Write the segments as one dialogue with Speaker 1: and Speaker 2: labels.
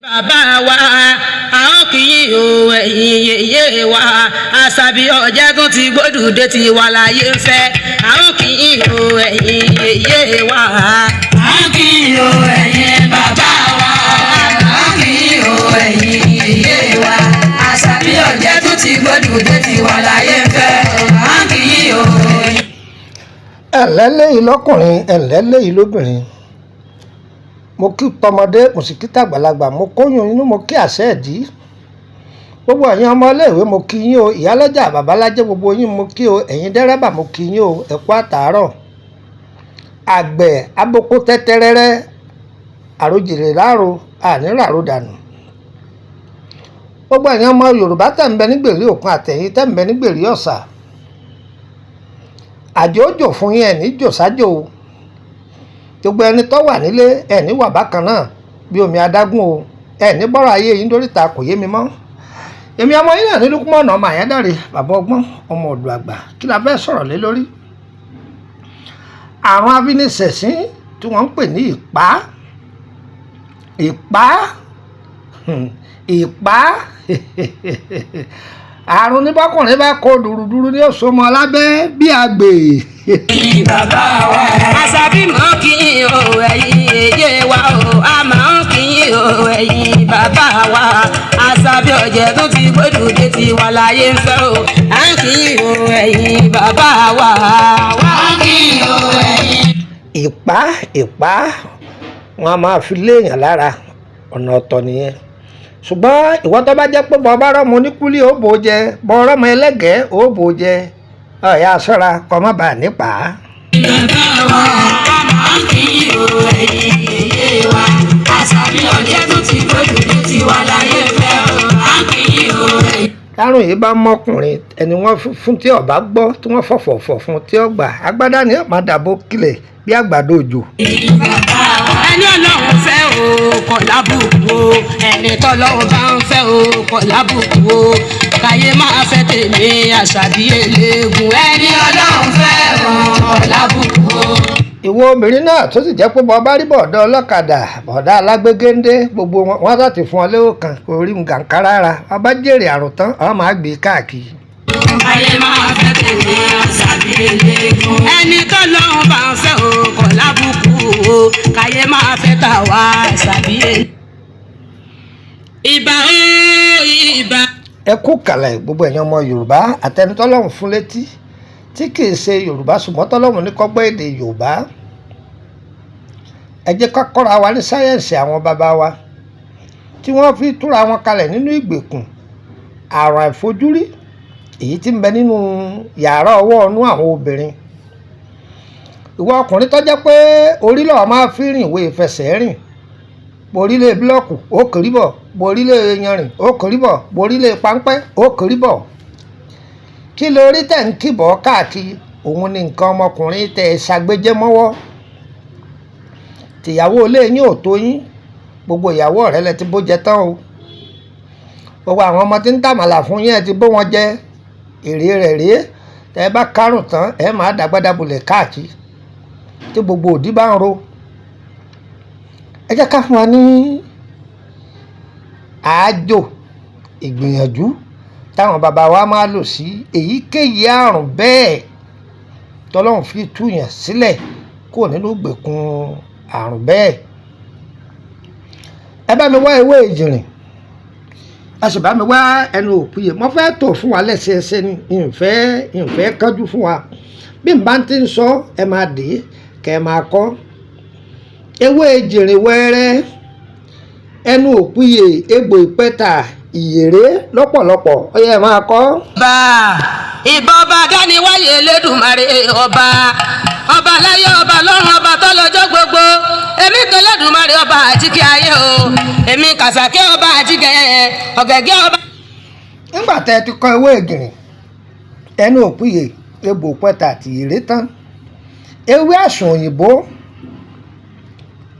Speaker 1: Bàbá wa, àwọn kì í o, ẹ̀yìn yèyé wa, Àṣàbí ọ̀jẹ̀ tún ti gbódùdé ti wà láyé ń fẹ́. Àwọn kì í o, ẹ̀yìn yèyé wa.
Speaker 2: À ń kí o, ẹ̀yin bàbá wa. À ń kí o, ẹ̀yin yèyé wa. Àṣàbí ọ̀jẹ̀ tún ti gbódùdé ti wà láyé ń fẹ́. À ń kí o, ẹ̀yin.
Speaker 3: Ẹ̀ǹlẹ́ léyìí lọ́kùnrin, ẹ̀ǹlẹ́ léyìí lóbìnrin. Mo kí tọmọdé, mo sì kí tàgbàlagbà, mo kóyún inú, mo kí àṣẹ ẹ̀dí. Gbogbo ẹ̀yin ọmọ iléèwé, mo kí yín o. Ìyálọ́jà, babalájẹ́, gbogbo yín mo kí o. Ẹ̀yin dẹ́rẹ́bà, mo kí yín o. Ẹ kú àtàárọ̀. Àgbẹ̀ aboko tẹ́tẹ́rẹ́rẹ́, àròjìnlẹ̀ láàrò, àníràrò dànù. Gbogbo ẹ̀yin ọmọ Yorùbá tẹ̀ ń bẹ nígbèrè òkun, àtẹ̀yìn tẹ̀ ń bẹ nígbèrè ọ̀sà, àjò òjò fún yín, ẹ̀ ní jò sájò o. Gbogbo ẹni tó wà nílé, ẹ̀ ní wà bákan náà bí omi adágún o. Ẹ̀ ní bọ́rọ̀ ayé yín dóríta kò yé mi mọ́. Èmi ọmọ yín náà ní Lukumọ̀nà ọmọ Àyándàrè, bàbá ọgbọ́n, ọmọ ọ̀dọ̀ àgbà. Kí la fẹ́ sọ̀rọ̀ lé lórí? Àrùn afiniṣẹ̀sín tí wọ́n ń pè ní ìpá, ìpá, ìpá. Àrùn ní bọ́kùnrin bá kó dùrùdùrù ní òṣòmọ lábẹ́ bí àgbè.
Speaker 2: Bàbá wa.
Speaker 1: Àṣàbí mọ̀ kí o, ẹ̀yin yèyé wa o, a máa ń kí o, ẹ̀yin bàbá wa. Àṣàbí ọ̀jẹ̀ tún ti gbódùdé ti wà láyé ń fẹ́ o. À ń kí o, ẹ̀yin bàbá wa.
Speaker 2: À ń kí o, ẹ̀yin.
Speaker 3: Ìpá, ìpá, wọn a máa fi léèyàn lára, ọ̀nà ọ̀tọ̀ nìyẹn. Ṣùgbọ́n ìwọ tó bá jẹ́ pé bọ́ bá rọ́mọ oníkúlí, ó bò ó jẹ, bọ́ rọ́mọ ẹlẹ́gẹ̀ẹ́, ó bò ó jẹ, ọ̀yà ṣọ́ra kọ́ má bàa nípa.
Speaker 2: Bàbá wa. À ń kí o, ẹ̀yin yèyé wa. Àṣàbí ọ̀jẹ̀ tún ti gbódùdé ti wà láyé ń fẹ́ o. À ń kí o, ẹ̀yin.
Speaker 3: Kárùn yìí bá mọ́kùnrin ẹni wọ́n fún tí ọba gbọ́, tí wọ́n fọ̀fọ̀fọ̀ fún tí ó gbà, agbádá ni ó máa dàbò kílẹ̀ bí àgbàdo òjò.
Speaker 2: Bàbá wa.
Speaker 1: Ẹni Ọlọ́run fẹ́ o kọ̀ lábùkù o, ẹni tọ́lọ́run bá ń fẹ́ o kọ̀ lábùkù o, káyé máa fẹ́ tèmi, Àṣàbí eléegun.
Speaker 2: Ẹni Ọlọ́run fẹ́ o kọ̀ lábùkù o.
Speaker 3: Ìwọ obìnrin náà tó sì jẹ́ pé bọ́ bá rí bọ̀dọ̀ ọlọ́kadà, bọ̀dá alágbégéńdé, gbogbo wọn wọ́n láti fún ọ lówó kan kò rí nǹkan rárá, wọ́n bá jèrè àrùn tán, wọ́n máa gbé káàkiri.
Speaker 2: Ayé máa fẹ́ tèmi, Àṣàbí eléegun.
Speaker 1: Ẹni tọ́lọ́run bá ń fẹ́ o kọ̀ lábùkù o, káyé máa fẹ́ tà wá, Àṣàbí eléegun. Ìbà o, ìbà.
Speaker 3: Ẹ kú kàlẹ̀, gbogbo ẹ̀yin ọmọ Yorùbá àtẹnitọ́lọ́hún fún létí tí kì í ṣe Yorùbá, ṣùgbọ́n tọ́lọ́hún ní kọ́gbọ́ èdè Yorùbá. Ẹ jẹ́ ká kọ́ra wa ní sáyẹ̀nsì àwọn bàbá wa tí wọ́n fi túra wọn kalẹ̀ nínú ìgbèkùn àrùn àìfojúrí èyí tí ń bẹ nínú yàrá ọwọ́ ọnú àwọn obìnrin. Ìwọ ọkùnrin tó jẹ́ pé orí lọ́ọ́ máa fi rìn, ìwé ìfẹsẹ̀ rìn, borílé búlọ́ọ̀kù ó kiri bọ̀, borílé yanrìn ó kiri bọ̀, borílé páńpẹ́ ó kiri bọ̀, kí lórí tẹ̀ ń kìbọ̀ káàkiri? Òun ni nǹkan ọmọkùnrin tẹ̀ ẹ ṣàgbéjẹ́ mọ́wọ́. Tìyàwó ilé yín ò tó yín, gbogbo ìyàwó ọ̀rẹ́ lẹ ti bó jẹ tán o. Gbogbo àwọn ọmọ tí ń tàmàlà fún yín, ẹ ti bó wọn jẹ. Èrè rẹ̀ rèé, tẹ́ ẹ bá kárùn tán, ẹ máa dàgbàdàbòlẹ̀ káàkiri tí gbogbo òdì bá ń ro. Ẹ jẹ́ ká fún wa ní àájò ìgbìyànjú táwọn bàbá wa máa lò sí èyíkéyìí àrùn bẹ́ẹ̀ tọ́lọ́run fi túyàn sílẹ̀ kúrò nínú ìgbèkùn àrùn bẹ́ẹ̀. Ẹ bá mi wá ewé ìjìnrìn, ẹ sì bá mi wá ẹnu òpìyè. Mo fẹ́ tò fún wa lẹ́sẹẹsẹ ni, ìfẹ́ kánjú fún wa. Bí n bá ti ń sọ, ẹ máa dé kẹ́ ẹ máa kọ́. Ewé ìjìnrìn wẹ́rẹ́, ẹnu òpìyè, egbò ìpẹ́ta, ìyèré lọ́pọ̀lọpọ̀, ó yẹ ẹ máa kọ́.
Speaker 1: Bá ìbà ọba dániwáyé Elédùmarè, ọba ọba láyé, ọba lọ́run, ọba tọ́lọ́jọ́ gbogbo. Èmi kan Elédùmarè, ọba àjíkẹ́ ayé o. Èmi kàṣàkẹ́, ọba àjíkẹ́ ọ̀gẹ̀gẹ̀ ọba.
Speaker 3: Nígbà tẹ́ ẹ ti kọ́ ewé ìjìnrìn, ẹnu òpìyè, egbò ìpẹ́ta àti ìyèré tán, ewé àsùn òyìnbó,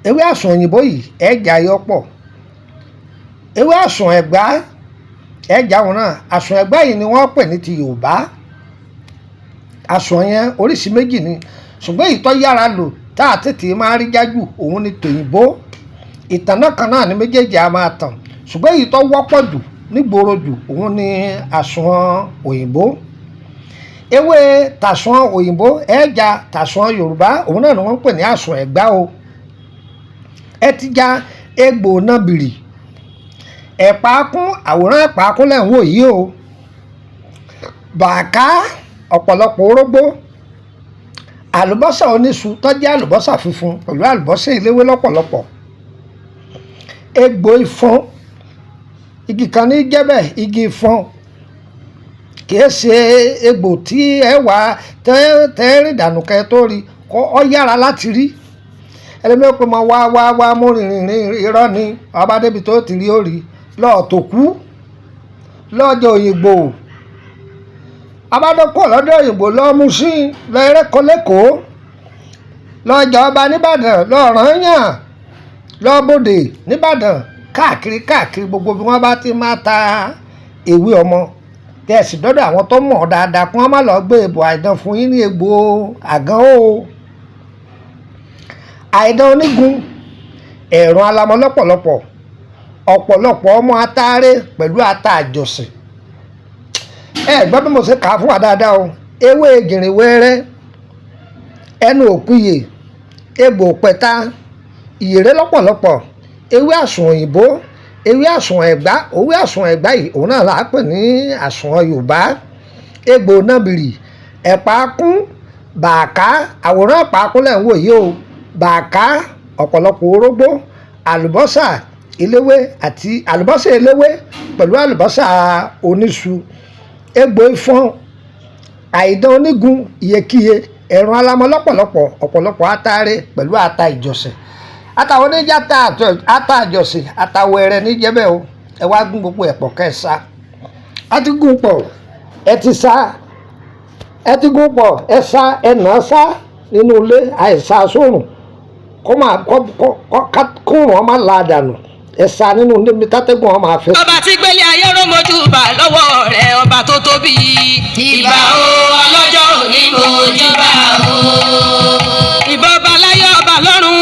Speaker 3: ewé àsùn òyìnbó yìí ẹ jà yọ pọ̀. Ewé àsùn ẹ̀gbá ẹ jà wọn náà. Àsùn ẹ̀gbá yìí ni wọ́n pè ní ti Yorùbá. Àsùn yẹn oríṣi méjì ni, ṣùgbọ́n èyí tó yára lò tá a tètè máa rí jájú òun ni tòyìnbó. Ìtànná kan náà ni méjèèjì a máa tàn, ṣùgbọ́n èyí tó wọ́pọ̀ jù nígboro jù òun ni àsùnwọ̀n òyìnbó. Ewé tàsùnwọ̀n òyìnbó ẹ̀ẹ́jà tàsùnwọ̀n Yorùbá òun náà ni wọ́n ń pè ní àsùnwọ̀n Ẹ̀gbá o. Ẹ ti ja egbò nàbìrì, ẹ̀pà kún, àwòrán ẹ̀pà kún lẹ̀ ń wò yìí o, bàákà, ọ̀pọ̀lọpọ̀ orógbó, àlùbọ́sà oníṣu tó jẹ́ àlùbọ́sà funfun pẹ̀lú àlùbọ́sà eléwé lọ́pọ̀lọpọ̀, egbò ìfọ́n, igi kan ní jẹ́bẹ̀ igi ìfọ́n, kìí ṣe egbò tí ẹ wà tẹ́ rìn dànù kẹ́ tó rí, kọ́ ọ yára láti rí. Ẹlẹ́mìí pé mo wá wá wá mú rìnrìn rìn irọ́ ni, ọba débi tó ti rí ó rí lọ́ọ̀ tó kú lọ́jọ́ Òyìnbó abádọ́kọ̀ lọ́dọ̀ Òyìnbó lọ́ọ́ mú sí lọ́ọ́ lẹ́kọ̀ọ́ lọ́jà ọba nìbàdàn, lọ́ọ́ rányàn, lọ́ọ́ bòde nìbàdàn, káàkiri káàkiri gbogbo bí wọ́n bá ti máa ta ewé ọmọ tẹ̀sí dọ́dọ̀ àwọn tó mọ̀ dáadáa kí wọ́n má lọ́ọ́ gbé egbò àìdán fún yín ní egbò àgán o. Àìdán onígun, ẹ̀rùn alamọ lọ́pọ̀lọpọ̀, ọ̀pọ̀lọpọ̀ ọmọ ataare pẹ̀lú ata àjọsìn. Ẹ gbọ́ bí mo ṣe kà á fún wa dáadáa o. Ewé jìnrìn wẹ́rẹ́, ẹnu òkúyè, egbò pẹ̀ta, ìyèrè lọ́pọ̀lọpọ̀, ewé àsùn òyìnbó, ewé àsùn Ẹ̀gbá, ewé àsùn Ẹ̀gbá yìí òun náà là á pè ní àsùn Yorùbá, egbò nàbìrì, ẹ̀pà kún, bàákà, àwòrán ẹ̀pà kún lẹ̀ ń wò yìí o, bàákà, ọ̀pọ̀lọpọ̀ orógbó, àlùbọ́sà eléwé àti àlùbọ́sà eléwé pẹ̀lú àlùbọ́sà oníṣu, egbò ìfọ́n, àìdán onígun, iyekíye, ẹ̀rùn alamọ lọ́pọ̀lọpọ̀, ọ̀pọ̀lọpọ̀ ataare pẹ̀lú ata ìjọsìn. Àtàwọn oníjà ata àjọsìn, àtàwẹ̀rẹ̀ níjẹ́bẹ̀ o. Ẹ wá gún gbogbo ẹ̀pọ̀ kẹsà, a ti gún pọ̀, ẹ ti sá, ẹ ti gún pọ̀, ẹ sá, ẹ nà á sá nínú ilé, àìsà sórùn kó máa kó wọn má la dànù, ẹ sá nínú ilé mi tátẹ́gùn wọn máa fẹ́.
Speaker 1: Ọba tí gbélé ayé rómojú bá lọ́wọ́ rẹ̀, ọba tó tóbi.
Speaker 2: Ìbà o, ọlọ́jọ́ òní mojú bá o.
Speaker 1: Ìbà ọba láyé, ọba lọ́run,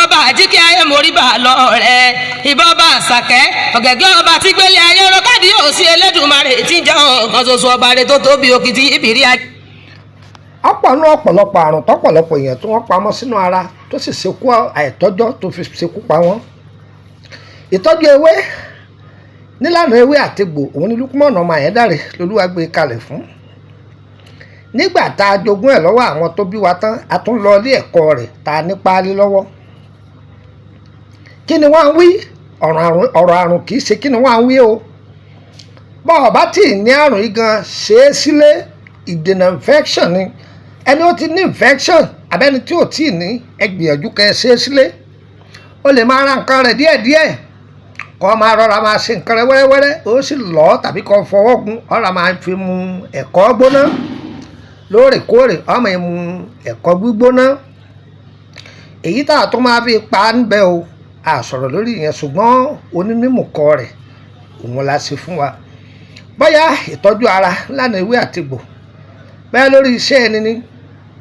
Speaker 1: ọba àjíkẹ́ ayé mórí bá lọ rẹ̀, ìbà ọba àṣàkẹ́ ọ̀gẹ̀gẹ̀, ọba tí gbélé ayé rọ káàdì òsì Elédùmarè tí ń jẹ́ ọ̀kan ṣoṣo, ọba rẹ̀ tó tóbi òkìtì ìbírí ayé.
Speaker 3: Ọ̀pọ̀ nú ọ̀pọ̀lọpọ̀ àrùn tọ́pọ̀lọpọ̀ èèyàn tí wọ́n pamọ́ sínú ara tó sì ṣekú àìtọ́jọ́ tó fi ṣekú pa wọ́n. Ìtọ́jú ewé nílànà ewé àtegbò òun ni Lukman ọmọ Àyẹ́dàrè lolúwa gbé kalẹ̀ fún. Nígbà tá a jogún ẹ̀ lọ́wọ́ àwọn tó bí wa tán, a tún lọ ilé ẹ̀kọ́ rẹ̀ tá a ní páálí lọ́wọ́. Kí ni wọ́n ń wí? Ọ̀rọ̀ àrùn kì í ṣe kí ni wọ́n ń wí o. Bọ́ ọ bá tì ní àrùn yìí gan ṣe é sílé, ìdènà infection ni. Ẹni ó ti ní infection abẹ́ni tí ò tí ì ní, ẹ gbìyànjú kẹ́ ẹ ṣe é sílé. Ó lè máa ra nǹkan rẹ̀ díẹ̀díẹ̀, kọ́ máa rọra máa ṣe nǹkan rẹ̀ wẹ́rẹ́wẹ́rẹ́, ó sì lọ́ tàbí kọ́ fọwọ́ gun, ọ̀rá máa fi mu ẹ̀kọ́ gbóná lóòrèkóòrè, ọmọ ẹ̀ mu ẹ̀kọ́ gbígbóná. Èyí tá a tún máa fi pa ń bẹ o, a sọ̀rọ̀ lórí ìyẹn, ṣùgbọ́n onímọ̀ kọ rẹ̀ òun la ṣe fún wa. Bóyá ìtọ́jú ara lánàá ewé àtegbò, bóyá lórí iṣẹ́ ẹni ni,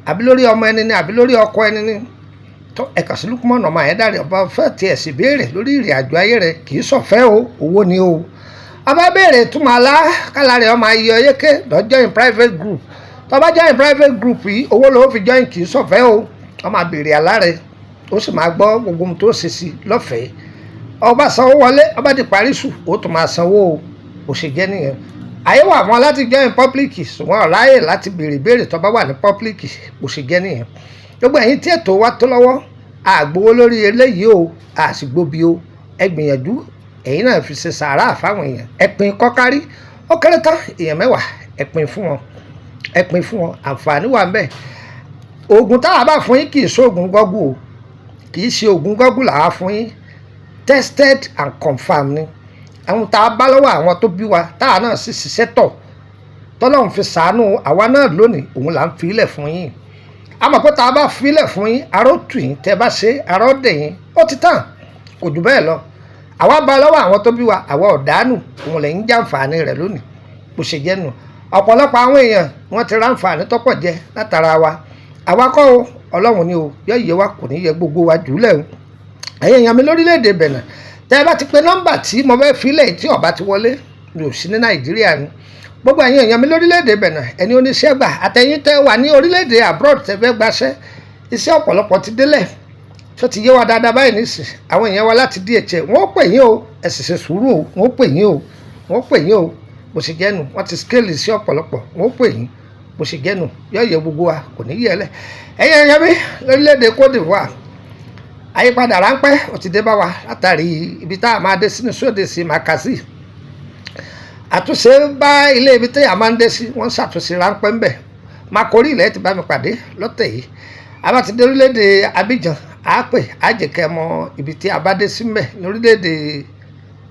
Speaker 3: àbí lórí ọmọ ẹni ni, àbí lórí ọkọ ẹni ni, tó ẹ̀ka sí Lukman ọmọ Àyẹ́dàrè ọba fẹ́ tiẹ̀ sì béèrè lórí ìrìn àjò ayé rẹ̀, kì í sọ̀fẹ́ o, owó ni o. Ọba béèrè túmọ̀ alá kálá rẹ̀ ọmọ ayé ọyẹ́kẹ́ lọ join private group. Tó bá join private group yìí, owó ló fi join, kì í sọ̀fẹ́ o. Wọ́n máa béèrè àlá rẹ̀, ó sì máa gbọ́ gbogbo ohun tó ṣe sí lọ́fẹ̀ẹ́. Ọba sanwó wọlé, ọba di parí sùn, ó tún máa sanwó o. Kò ṣe jẹ́ nìyẹn. Àyè wà fún ọ láti join public, ṣùgbọ́n ọ̀ráyè láti béèrè béèrè tó bá wà ní public, kò ṣe jẹ́ nìyẹn. Gbogbo ẹ̀yin tí ètò wa tó lọ́wọ́, a gbowó lórí eléyìí o, a sì gbóbi o. Ẹ gbìyànjú, ẹ̀yin náà fi ṣe sàárà fáwọn èèyàn. Ẹ pín kọ́kárí, ó kéré tán èèyàn mẹ́wàá, ẹ pín fún wọn, ẹ pín fún wọn, àǹfààní wà ń bẹ. Oògùn táwa bá fún yín kì í ṣe oògùn gọ́gù o, kì í ṣe oògùn gọ́gù làwa fún yín. Tested and confirmed ni. Àwọn tá a bá lọ́wọ́ àwọn tó bí wa, táwa náà sì ṣiṣẹ́ tọ̀, tọ́lọ́run fi ṣàánú àwa náà lónìí, òun là ń fi ilẹ̀ fún yín. A mọ̀ pé tá a bá fi ilẹ̀ fún yín, aró tù yín, tẹ́ bá ṣe, aró dẹ̀ yín, ó ti tàn, kò jù bẹ́ẹ̀ lọ. Àwa bá lọ́wọ́ àwọn tó bí wa, àwa ọ̀dánù, òun lè ń jàǹfààní rẹ̀ lónìí, bó ṣe jẹ́ nù. Ọ̀pọ̀lọpọ̀ àwọn èèyàn wọ́n ti ráǹfààní tọ́pọ̀ jẹ látara wa. Àwa kọ́ o, Ọlọ́run ni o, yọ ìyẹ́ wa kò ní yẹ gbogbo wa jùlẹ̀ o. Ẹ̀yin èèyàn mi lórílẹ̀‐èdè Benin, tẹ́ ẹ bá ti pe nọ́mbà tí mo fẹ́ filẹ̀ tí ó bá ti wọlé, mi ò sí ní Nàìjíríà ni. Gbogbo ẹ̀yin èèyàn mi lórílẹ̀‐èdè Benin, ẹni oníṣẹ́ gbà, àtẹ̀yin tẹ́ wà ní orílẹ̀‐èdè abroad tẹ́ fẹ́ gbaṣẹ́, iṣẹ́ ọ̀pọ̀lọpọ̀ ti délẹ̀ tó ti yé wa dáadáa báyìí nísìn. Àwọn èèyàn wa láti DHL, wọ́n pè yín o, ẹ sì ṣe sùúrù o, wọ́n pè yín o, wọ́n pè yín o. Bó ṣe jẹ́nu, wọ́n ti scale sí ọ̀pọ̀lọpọ̀, wọ́n pè yín. Bó ṣe jẹ́nu, yóò yẹ gbogbo wa, kò ní yẹ lẹ̀. Ẹ̀yin èèyàn mi lórílẹ̀‐èdè Côte d'Ivoire, àyípadà ráńpẹ́ ó ti dé bá wa látàrí ibi tá a máa dé sínú sóde sí Makasi. Àtúnṣe bá ilé ibi tí a máa ń dé sí, wọ́n ń ṣàtúnṣe ráńpẹ́ ńbẹ̀. Makori ilẹ̀ ti bá mi pàdé lọ́tẹ̀ yìí. A bá ti dé orílẹ̀-èdè Abidjan, a pè á jẹ́ kẹ́ mọ ibi tí a bá dé sí ńbẹ̀ lórílẹ̀-èdè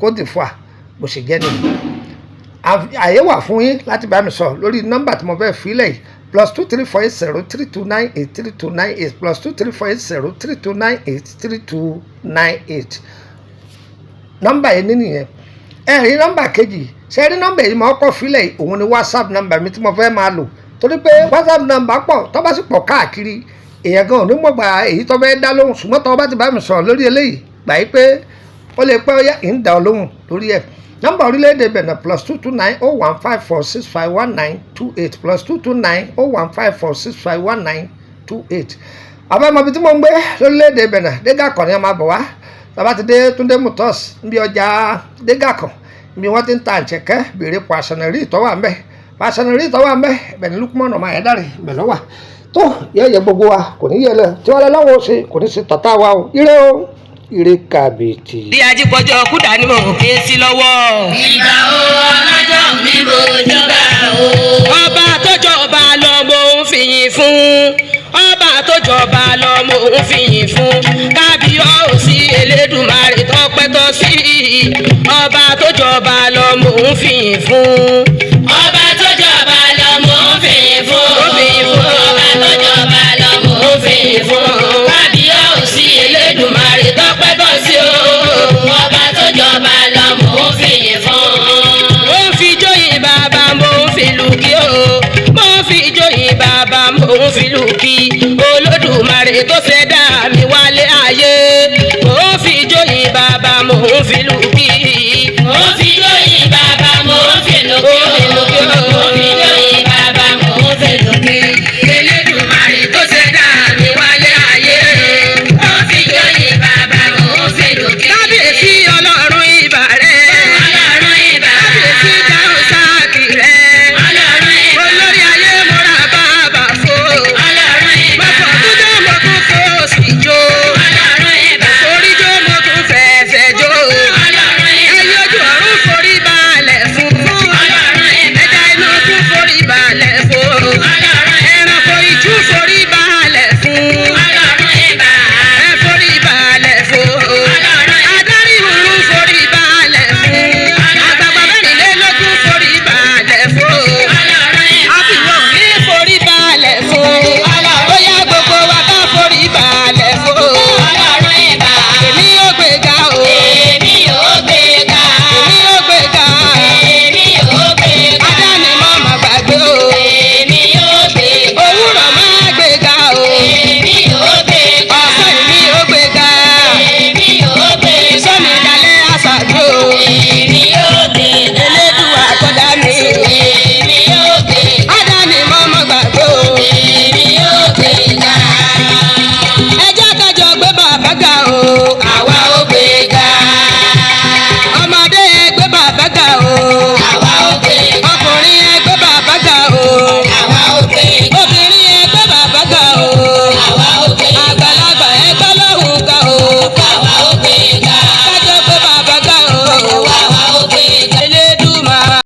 Speaker 3: Côte d'Ivoire. Bó ṣe jẹ́ nìyí. Àyè wà fún yín láti bá mi sọ̀rọ̀ lórí nọ́mbà tí mo fẹ́ filẹ̀ yìí: +234 803 298 3298, +234 803 298 3298. Nọ́mbà yìí nìyẹn. Ẹ rí nọ́mbà kejì ṣe rí nọ́mbà yìí mo kọ́ filẹ̀ yìí, òun ni WhatsApp nọ́mbà mi tí mo fẹ́ máa lò, torí pé WhatsApp nọ́mbà pọ̀, tó bá sì pọ̀ káàkiri, èèyàn gan ò ní mọ̀gbà èyí tó fẹ́ dá lóhùn. Ṣùgbọ́n tó bá ti bá mi sọ̀rọ̀ lórí eléyìí, gbà yí pé ó lè pẹ́ ó yá ń dá ọ lóhùn lórí ẹ̀. Nọ́mbà orílẹ̀-èdè Benin: +229 01 54 65 19 28, +229 01 54 65 19 28. Àbámọ̀bí tí mo ń gbé lórílẹ̀-èdè Benin, Dégàkọ̀ ni a máa bọ̀ wá. Tàbá ti dé Túndé Motors níbi ọjà Dégàkọ̀, níbi wọ́n ti ń ta àǹtẹ̀kẹ́, béèrè pàṣẹnẹrí ìtọ́wà ń bẹ̀, pàṣẹnẹrí ìtọ́wà ń bẹ̀. Ibẹ̀ ní Lukman ọmọ Ayédáre, ibẹ̀ ló wà. Tó yẹ́yẹ gbogbo wa, kò ní yẹ lẹ tí wọ́n lọ lọ́wọ́ ṣe, kò ní ṣe tọ̀tà wa o. Ire o, ire kàbìtì.
Speaker 1: Bí ajípọ̀jọ́ kúdà ni mò ń ké sí lọ́wọ́.
Speaker 2: Ìgbà o, ọlọ́jọ́ mi mo jọba o.
Speaker 1: Ọba tó jọba lọ mò ń fìyìn fún, ọba tó jọba lọ mò ń fìyìn fún, kábíyọ̀sí Elédùmarè tọpẹ́ tọ́ sí, ọba tó jọba lọ mò ń fìyìn fún.
Speaker 2: Ọba tó jọba lọ mò ń fìyìn fún.
Speaker 1: Ó fìyìn fún.
Speaker 2: Ọba tó